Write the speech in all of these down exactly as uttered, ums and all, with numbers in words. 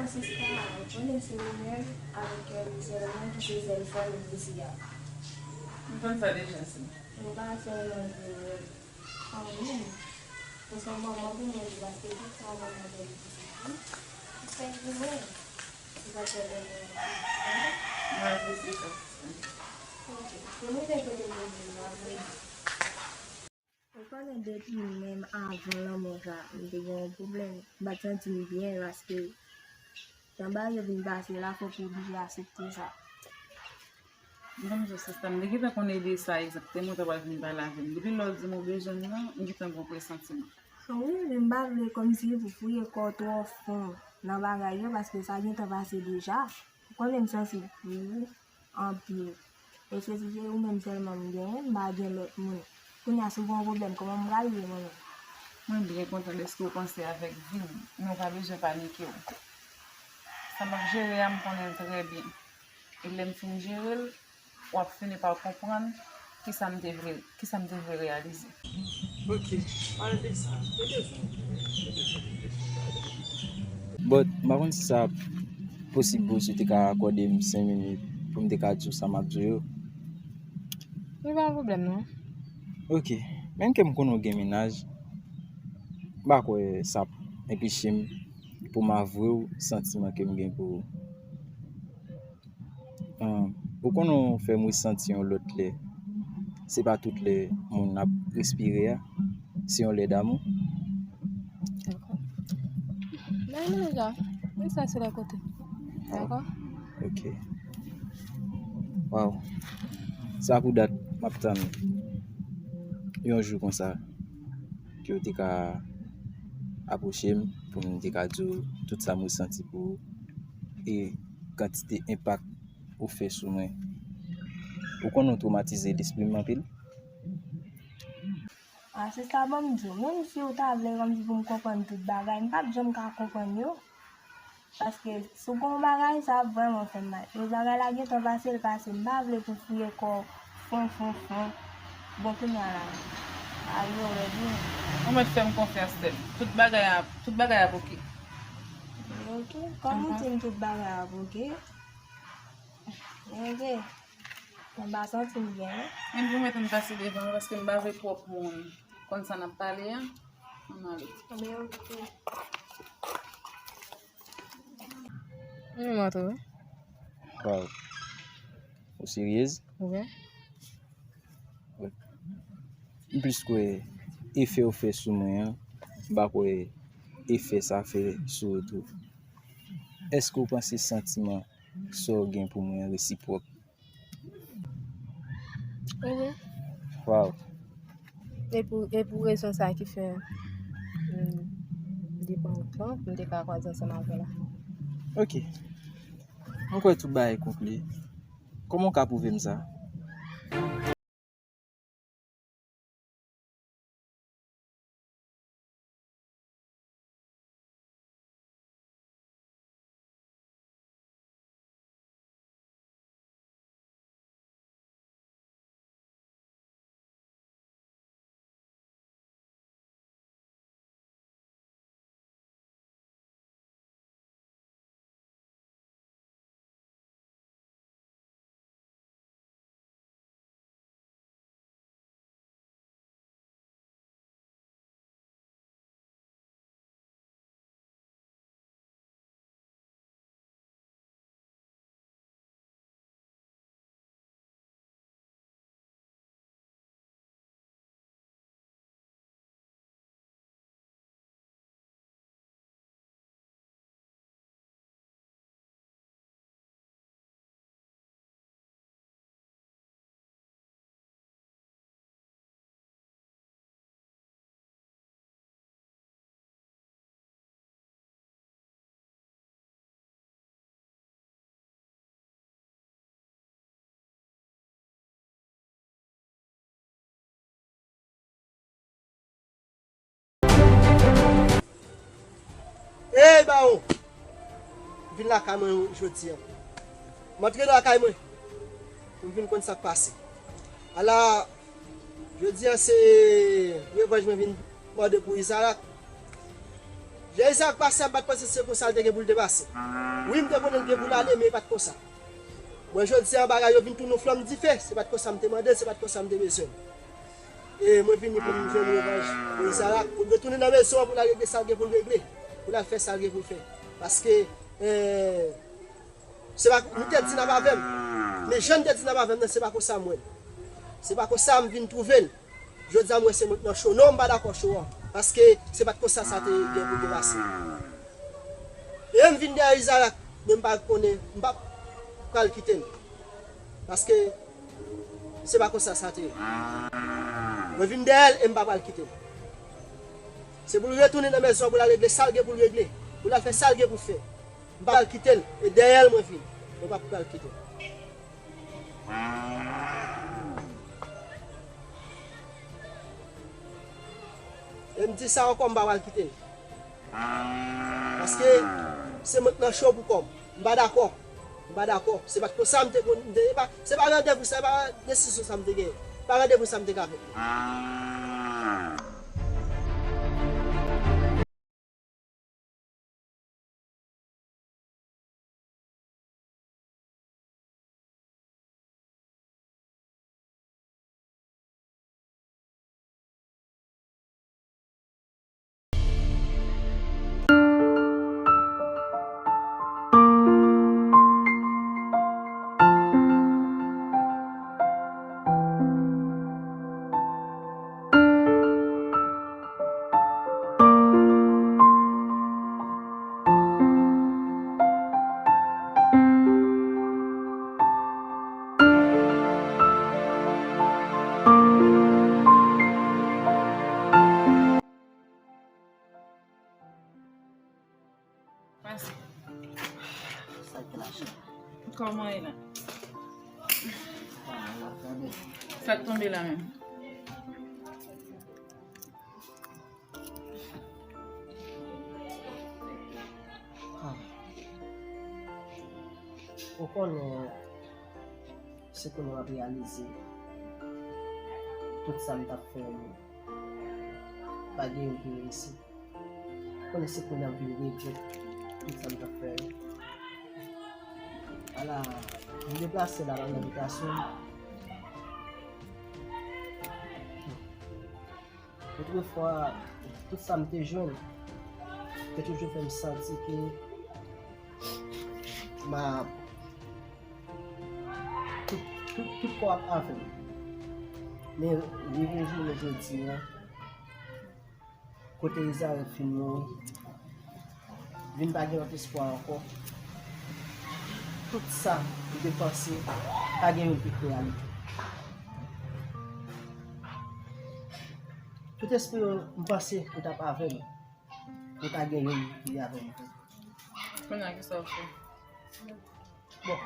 Sista, ou konnen se ou menm avèk kè m sèlman ki se sèl fanmi isi a. M konn sa deja, sè. M pa sèlman di w fanmi m. Ou se manman pou mwen tou, paske tout sa manman fè li pitit li, ou fè l pou mwen. Ou pa sèlman mwen. Mwen apresye sa, sista. Ok. Pou nou te pote pwoblèm nan, vre. Ou konnen depi menm avan lanmò sa, m te gen yon pwoblèm. M pa t santi m byen paske jan bagay yo vin pase la, fòk ou oblije aksepte sa. M konn jan sista m te gentan konnen de sa egzakteman, ou ta pral vin pale avè m. Depi lè w di m ou bezwen m nan, m gentan gen yon presantiman. Wi, men m pa vle kòmsi pou fouye kò w twò fon nan bagay yo, paske sa gentan pase deja. Ou konnen m sansib pou ou anpil. E se si se ou menm sèlman m genyen, m pa gen lòt moun. Kounye a, si w gen yon pwoblèm, kòman m pral ye mwen menm? Mwen byen kontan dèske w panse avèk vi m, men w pa bezwen panike w. Sa m ap jere a, m konnen l trè byen. E lè m fin jere l, w ap fini pa konprann kisa m te vle, kisa m te vle reyalize. Ok, pale de sa. Te bezwen, te bezwen reflechi. But, m pa konn si sa posib pou si w te ka akòde m senk minit pou m te ka di w sa m ap di w yo. Li pa yon pwoblèm, non. Ok, menm ke m konnen w gen mennaj, m pa kwè sa ap enpeche m pou m avwe w santiman ke m gen pou ou. Ahn, ou konnen w fè m resanti yon lòt lè. Se pa tout lè moun ap respire a, se yon lè damou. Dakò. Men nou deja, men sa se lè kote. Dakò? Ok. Waw. Sa pou dat m ap tann yon jou konsa ke w te ka apwoche m pou m te ka di w tout sa m resanti pou ou e kantite enpak ou fè sou mwen. Ou konnen w twomatize lespri m anpil. A, se sa ban m di w. Menm si w ta vle kòmsi pou m konprann tout bagay, m p ap janm ka konprann yo. Paske si w gen yon bagay, sa ap vrèman fè m mal. E bagay la gentan pase, l pase. M pa vle pou fouye kò w fon, fon, fon. Bon, kounye a la, a yo rèd wi. Ou mèt fè m konfyans, sè m. Tout bagay a, tout bagay ap oke. Ok, kòm ou di m tout bagay ap oke. Ok. Mwen pa santi m byen, non. Menm pou mete m pase devan, paske m pa vle twòp moun konn sa n ap pale a. Ann ale. Anben, ok. Mwen montre w. Waw. Ou seryez? Wi. M plis kwè efè w fè sou mwen an, m pa kwè efè sa fè sou ou tou. Èske w panse santiman sa w gen pou mwen an resipwòk? Wi. Waw. E pou, e pou rezon sa ki fè, mm, li pran tan pou m te ka kwaze ansanm avè w la. Ok. Mwen kwè tout bagay konkli. Kòman w ka pwouve m sa? Ey, Bawon! M vin lakay mwen jodi a. M antre lakay mwen pou m vin konn sa k pase. Ala, jodi a se revanj mwen vin mande pou Izarak. Jan Izarak pase a, m pa t panse se konsa l te gen pou l te pase. Wi, m te konnen l gen pou l ale, men e pa t konsa. Mwen, jodi a, bagay yo vin tounen yon flanm dife. Se pa t konsa m te mande l, se pa t konsa m te bezwen l. E mwen vini pou m jwenn revanj pou Izarak, pou l retounen nan mezon an, pou l al regle sa l gen pou l regle, pou l al fè sa l gen pou l fè. Paske, eh, se pa, nou te di n ap avè m. Men jan n te di n ap avè m nan, se pa konsa m wè l. Se pa konsa m vin twouve l. Jodi a, m wè se mwen k nan cho. Non, m pa dakò cho an. Paske se pa t konsa sa te gen pou te pase. E m vin dèyè Izarak, men m pa konnen, m pa pral kite l. Paske se pa konsa sa te ye. Mwen vin dèyè l e m pa pral kite l. Se pou l retounen nan mezon an, pou l al regle sa l gen pou l regle, pou l al fè sa l gen pou l fè. M pa pral kite l, e dèyè l mwen vin. Mwen pa pral kite l. E m di sa ankò, m pa pral kite l. Paske se mwen k nan cho pou kò m. M pa dakò. M pa dakò. Se pa t konsa m te konn, m te, e pa, se pa randevou sa, e pa desizyon sa m te genyen. Se pa randevou sa m te gen avè l. Pase. Sa k te mache? Kòman e la? Ah, la, tande. Sa k tonbe la menm? Ah. Ou konnen, se kounye a w ap reyalize tout sa m t ap fè yo, pa gen youn ki reyisi. Konnen se kounye a m vin regrèt tout sa m t ap fè yo. Ala, m deplase la nan envitasyon. Otrefwa, tout sa m te jwenn, te toujou fè m santi ke m ap, tout, tout, tout kò ap avè m. Men rive jounen jodi a, kote Izarèl fin mouri, vin pa gen lòt espwa ankò. Tout sa m te panse, pa gen youn ki k reyalite. Tout espri yo, m panse yo t ap avè m. Yo pa gen youn ki avè m. Kounye a, kisa w fè? Bon.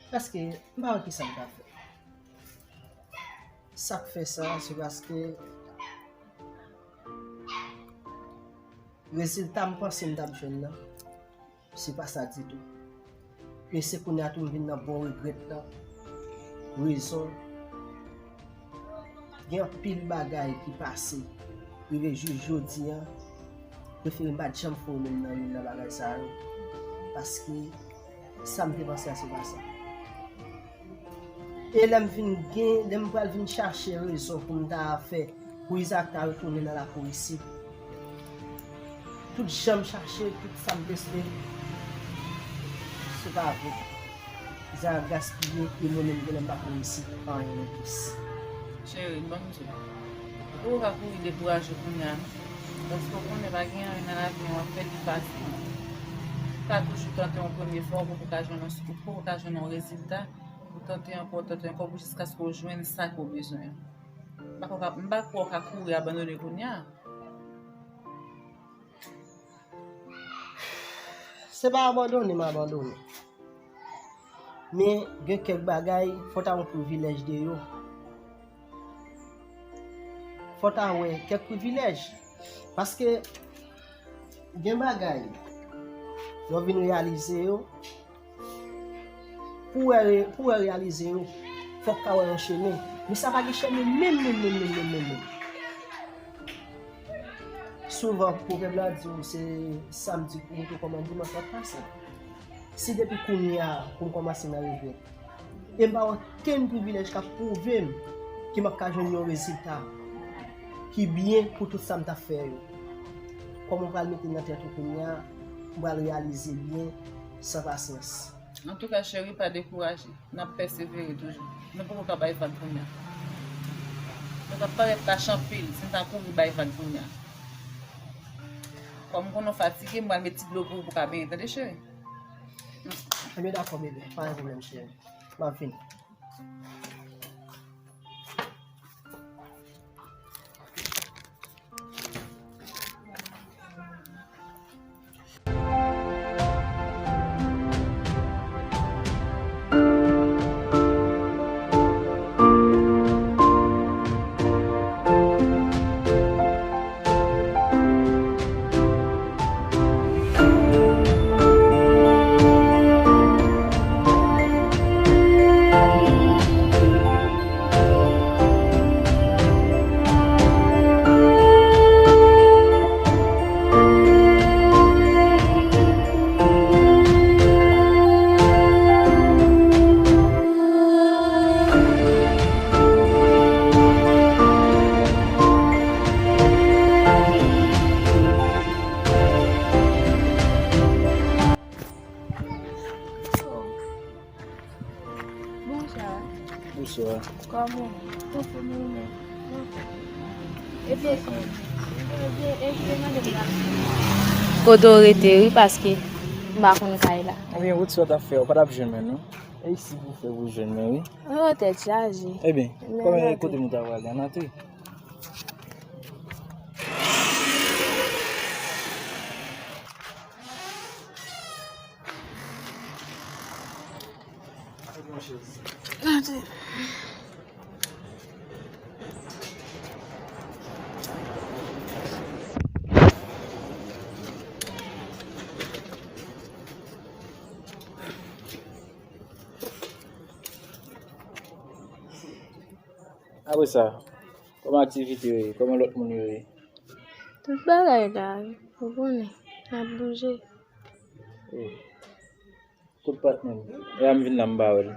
Paske m pa wè kisa m ka fè. Sa k fè sa, se paske rezilta m panse m t ap jwenn nan, se pa sa ditou. Men se kounye a tou m vin nan bon regrèt lan, rezon. Gen anpil bagay ki pase, rive jis jodi a, prefere m pa t janm fè w menm nan youn nan bagay sa yo. Paske sa m te panse a, se pa sa. E lè m vin gen, lè m pral vin chache rezon pou m ta fè, pou Izarak ta retounen nan lakou isit. Tout jan m chache, tout sa m teste, se pa vre. Izarak gaspiye, e mwen menm, genlè m pa pou reyisi anyen non plis. Cheri, ban m di w. Ou poko ka kouri dekouraje kounye a, non. Paske w konnen pa gen anyen nan lavi a w ap fè ki fasil. Ou ka toujou tante yon premye fwa, ou poko ka jwenn yon, ou poko ka jwenn yon rezilta. Ou tante ankò, tante ankò, pou jiskaske w jwenn sa ke w bezwen an. M pa kwè w ka, m pa kwè w ka kouri abandone kounye a. Se pa abandone m abandone. Men gen kèk bagay, fò w ta wè privilèj de yo. Fò w ta wè kèk privilèj. Paske gen bagay, lè w vin reyalize yo, pou w wè re-, pou w wè reyalize yo, fò w ka wè yon chemen. Men sa pa gen chemen menm, menm, menm. Souvan, pwovèb la di w se samdi pou moto kòmande, dimanch l ap pase. Si depi kounye a pou m kòmanse nan regrèt, e m pa wè okenn privilèj k ap pwouve m ke m ap ka jwenn yon rezilta ki byen pou tout sa m t ap fè yo, kòman w pral mete nan tèt ou kounye a, m pral reyalize byen san pasyans. Antouka, cheri, pa dekouraje. N ap pèsevere toujou. Nou poko ka bay vag kounye a. Nou t ap parèt lach anpil si n ta kouri bay vag kounye a. Kòm m konnen w fatige, m pral met ti dlo pou ou pou w ka benyen, tande, cheri? Ebyen, dakò, bebe. Pa gen pwoblèm, cheri. M ap vini. Bonswa. Bonswa. Kòman w ye? Anfòm ou menm? Ebyen, ebyen, ebyen, mande m la. Kote w rete, wi, paske m pa konn kay la. Ebyen, wout sa w t ap fè, ou pa t ap jwenn mwen, non? E isi pou fè pou jwenn mwen, wi. Ou tèt chaje. Ebyen, kòman e kote m ta prale? Ann antre. Gade. Apre sa, kòman aktivite yo ye? Kòman lòt moun yo ye? Tout bagay la, ou konnen, n ap bouje. Oh. Kot patnè m? Lè a m vin la, m pa wè l.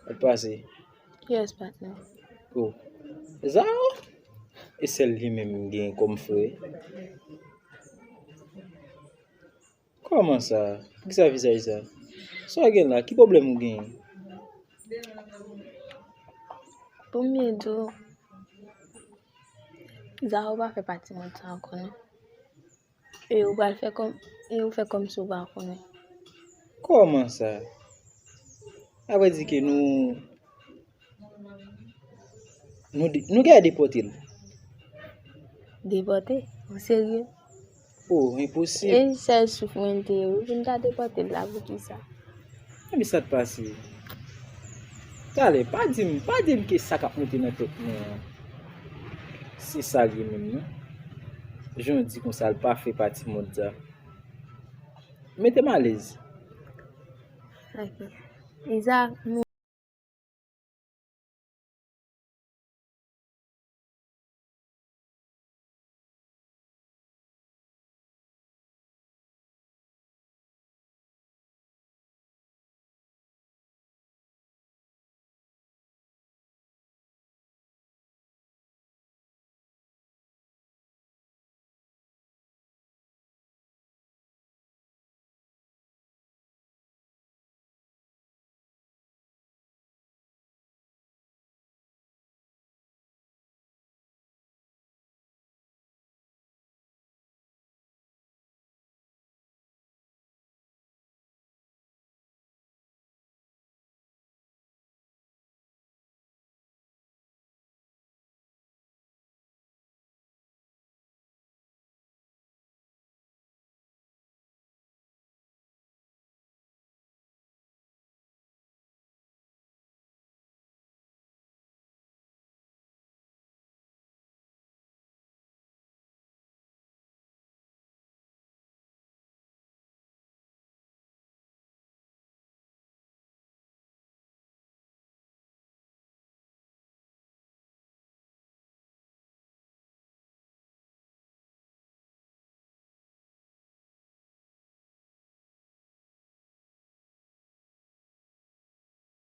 Sa k pase? Kiyès patnè w? Oh. Zao? E sèl li menm m gen kòm frè. Kòman sa? Poukisa vizaj sa? Sa w gen la? Ki pwoblèm ou genyen? Pou m byen di w, Zao pa fè pati mond sa ankò, non. E ou pral fè kòm, e ou fè kòmsi ou pa konnen. Kòman sa? Sa vle di ke nou, nou de-, nou gentan depòte l. Depòte? Ou serye? Oh, enposib. E sèl souf mwen te ye, ou vin ta depòte l la poukisa? Ebyen, sa k pase? Talè, pa di m, pa di m ke sa k ap monte nan tèt mwen an, se sa l ye menm, non. Jan w di konsa, l pa fè pati mond sa. Mete m alèz. Ok. Iza, nou